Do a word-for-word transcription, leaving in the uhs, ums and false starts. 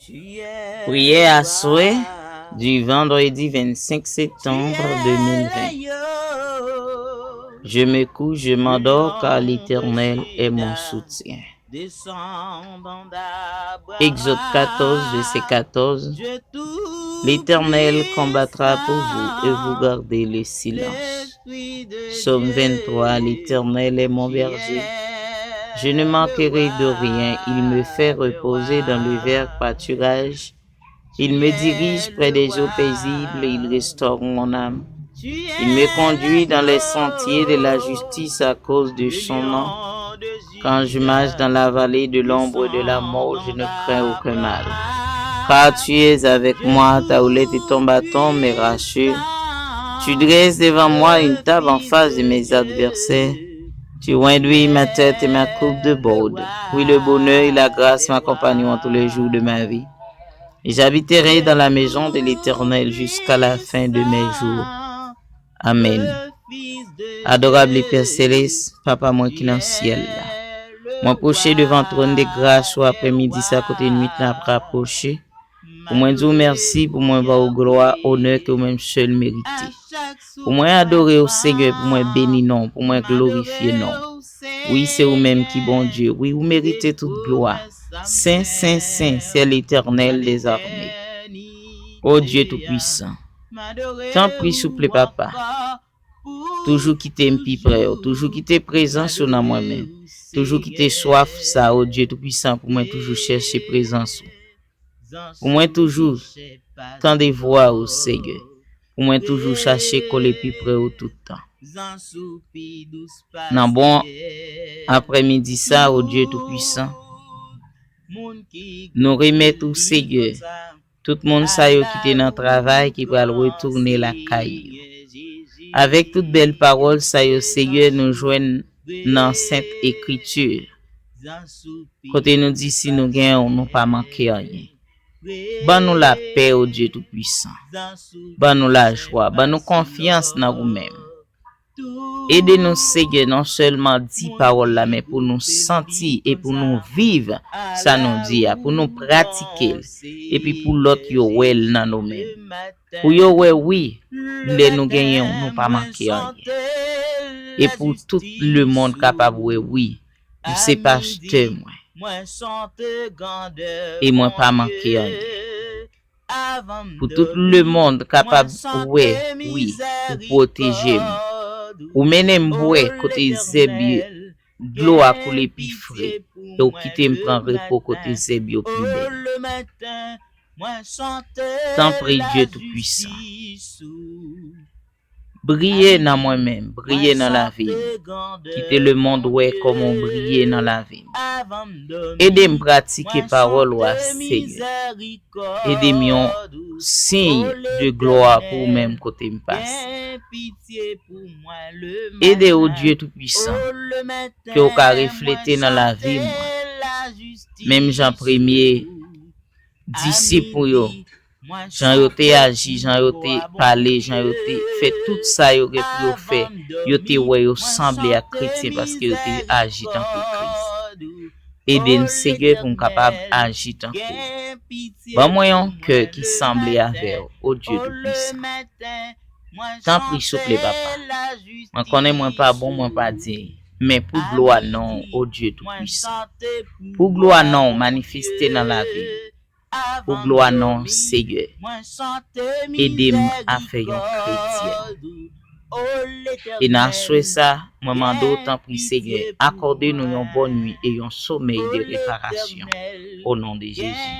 Priyè aswè di vandredi vennsenk septanm de mil ven. Je me couche, je m'endors, car l'Éternel est mon soutien. Exode quatorze, verset quatorze. L'Éternel combattra pour vous et vous gardez le silence. Psaume vingt-trois. L'Éternel est mon berger. Je ne manquerai de rien. Il me fait reposer dans le vert pâturage. Il me dirige près des eaux paisibles, il restaure mon âme. Il me conduit dans les sentiers de la justice à cause de son nom. Quand je marche dans la vallée de l'ombre de la mort, je ne crains aucun mal. Car tu es avec moi, ta houlette et ton bâton me rassurent. Tu dresses devant moi une table en face de mes adversaires. Tu induis ma tête et ma coupe déborde. Oui, le bonheur et la grâce m'accompagneront tous les jours de ma vie. Et j'habiterai dans la maison de l'Éternel jusqu'à la fin de mes jours. Amèn. Adorab Pè Selès, Papa mwen ki nan syèl la, mwen pwoche devan twòn de gras ou aprèmidi sa kote nwit la ap rapwoche, pou mwen di w mèsi, pou mwen ba w glwa, onè ke w menm sèl merite. Pou mwen adore w, Senyè, pou mwen beni non w, pou mwen glorifye non w. Wi, se ou menm ki Bondye. Wi, ou merite tout glwa. Sen, sen, sen, c'est l'Éternel des armées. O Dye Toupwisan, tanpri, souple, Papa, toujou kite m pi pre w, toujou kite prezans ou nan mwen menm, toujou kite swaf sa, o Dye Toupwisan, pou mwen toujou chèche prezans ou. Pou mwen toujou tande vwa ou, Senyè. Pou mwen toujou chache kole pi pre ou tout tan. Nan bon aprèmidi sa, o Dye Toupwisan, nou remèt ou, Senyè, tout moun sa yo ki te nan travay ki pral retounen lakay yo. Avèk tout bèl pawòl sa yo, Senyè, nou jwenn nan Sent Ekriti, kote nou di si nou gen ou, nou pa manke anyen. Ban nou lapè, o Dye Toupwisan. Ban nou lajwa, ban nou konfyans nan ou menm. Ede nou, Senyè, non sèlman di pawòl la, men pou nou santi e pou nou viv sa nou di a, pou nou pratike l, epi pou lòt yo wè l nan nou menm. Pou yo wè, wi, lè nou genyen w, nou pa manke anyen. E pou tout lemonn kapab wè, wi, ou se pastè mwen. E mwen pa manke anyen. Pou tout lemonn kapab wè, wi, ou pwoteje m. Ou mennen m bwè kote zèb yo, dlo a koule pi fre, e ou kite m pran repo kote zèb yo pi bèl. Tanpri, Dye Toupwisan, briye nan mwen menm, briye nan lavi m. Kite lemonn wè kòman w briye nan lavi m. Ede m pratike pawòl ou a, Senyè. Ede m yon siy de glwa pou ou menm kote m pase. Ede, o Dye Toupwisan, ke w ka reflete nan lavi mwen, menm jan premye disip ou yo, jan yo te aji, jan yo te pale, jan yo te fè tout sa yo gen pou yo fè, yo te wè yo sanble ak kretyen paske yo te aji tankou Kris. Ede m, Senyè, pou m kapab aji tankou w. Ban mwen yon kè ki sanble avè w, o Dye Toupwisan. Tanpri, souple, Papa. Mwen konnen mwen pa bon, mwen pa diy, men pou glwa non w, o Dye Toupwisan. Pou glwa non w manifeste nan lavi m. Pou glwa non w, Senyè. Ede m a fè yon kretyen. E nan aswè sa, mwen mande w, tanpri, Senyè, akòde nou yon bòn nwi e yon somèy de reparasyon. O non de Jezi.